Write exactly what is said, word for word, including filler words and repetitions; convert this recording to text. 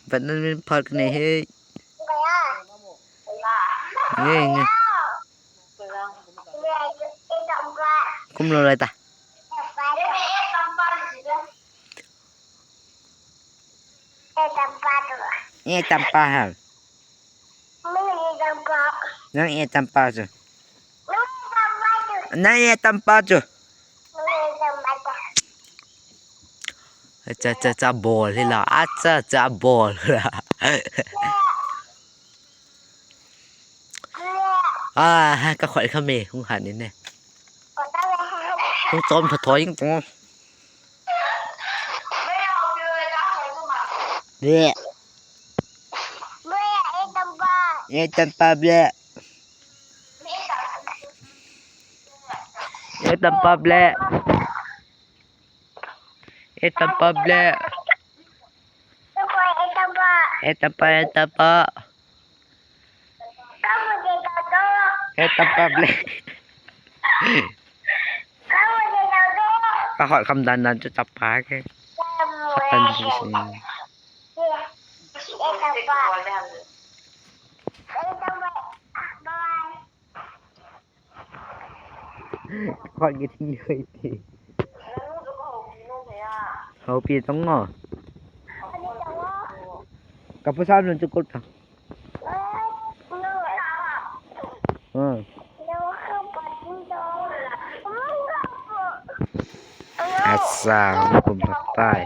Vet nan min phat ka nei he. Nge, nge. Kum lou lai ta. E tampa ha. Nang e tampa chu. Nang e tampa chu. Cha, cha, cha bol hi la. A cha, cha bol la. A, ka khoi kha me, hung han in ne. Hung chom tho tho ing tong. Ble. E tampa ble. E tampa ble. E tampa ble. E tampa, e tampa. E tampa ble. Ka hot kham dan dan chu chapa ke. Khatan chu si. Khot ki thing hoi ti. Houpi tong ngo. Ka pu sam nun chu kul ta. Hmm. Asa, kum papai.